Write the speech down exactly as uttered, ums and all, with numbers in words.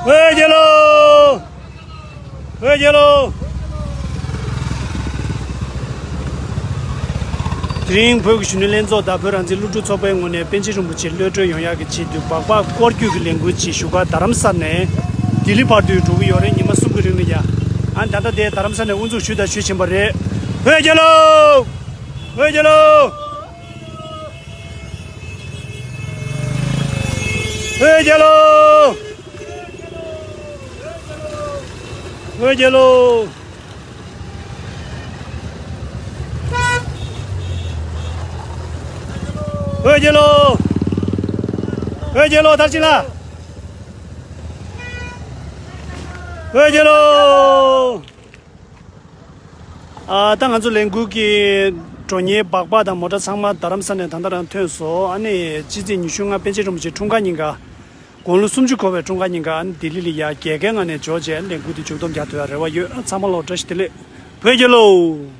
བོད་རྒྱལ་ལོ། བོད་རྒྱལ་ལོ། དེ་རིང་བོད་ཀྱི་གཞོན་ནུ་ལྷན་ཚོགས་དང་བོད་རང་བཙན་སློབ་ཕྲུག་ཚོགས་པའི་ངོས་ནས་པཎ་ཆེན་རིན་པོ་ཆེ་གློད་བཀྲོལ་ཡོང་ཡག་གི་ཆེད་དུ་སྦག་སྦག་སྐོར་སྐྱོད་ཀྱི་ལས་འགུལ་ཅིག་བཞུགས་སྒར་རྡ་རམ་ས་ནས་ལྡི་ལི་བར་དུ་འགྲོ་གི་ཡོད་རེད། ཉི་མ་གསུམ་གྱི་རིང་ལ་ཡ། ཨ་ནི་ད་ལྟ་དེ་རྡ་རམ་ས་ནས་དབུ་འཛུགས་ཞུས་དང་ཞུ་བཞིན་པ་རེད། བོད་རྒྱལ་ལོ། བོད་རྒྱལ་ལོ། བོད་རྒྱལ་ལོ། བོད་རྒྱལ་ལོ། བོད་རྒྱལ་ལོ། བོད་རྒྱལ་ལོ། དར་ཅིག་ལ། བོད་རྒྱལ་ལོ། ཨ། ད་ང་ཚོ་ལས་འགུལ་གྱི་འགྲོ་མཁན་སྦག་སྦག་དང་མོ་ཊ་ཚང་མ་རྡ་རམ་ས་ནས་ད་ལྟ་རང་ཐོན་སོང་། ཨ་ནི་ཕྱི་ཚེས་ཉི་ཤུ་ལྔ་པཎ་ཆེན་རིན་པོ་ཆེ་འཁྲུངས་སྐར་ཉིན་ཀ། དགུང་ལོ་སུམ་ཅུ་འཁོར་བའི་འཁྲུངས་སྐར་ཉིན་ཀ་ཨ་ནི་ལྡི་ལི་ལ་ཡ་རྒྱལ་ཁའི་ངང་ནས་འབྱོར་རྗེས་ལས་འགུལ་དེ་མཇུག་སྡོམ་རྒྱག་ཐུབ་ཡ་རེ་བ་ཡོད། ཨ། ཚང་མ་ལ་བཀྲ་ཤིས་བདེ་ལེགས། བོད་རྒྱལ་ལོ།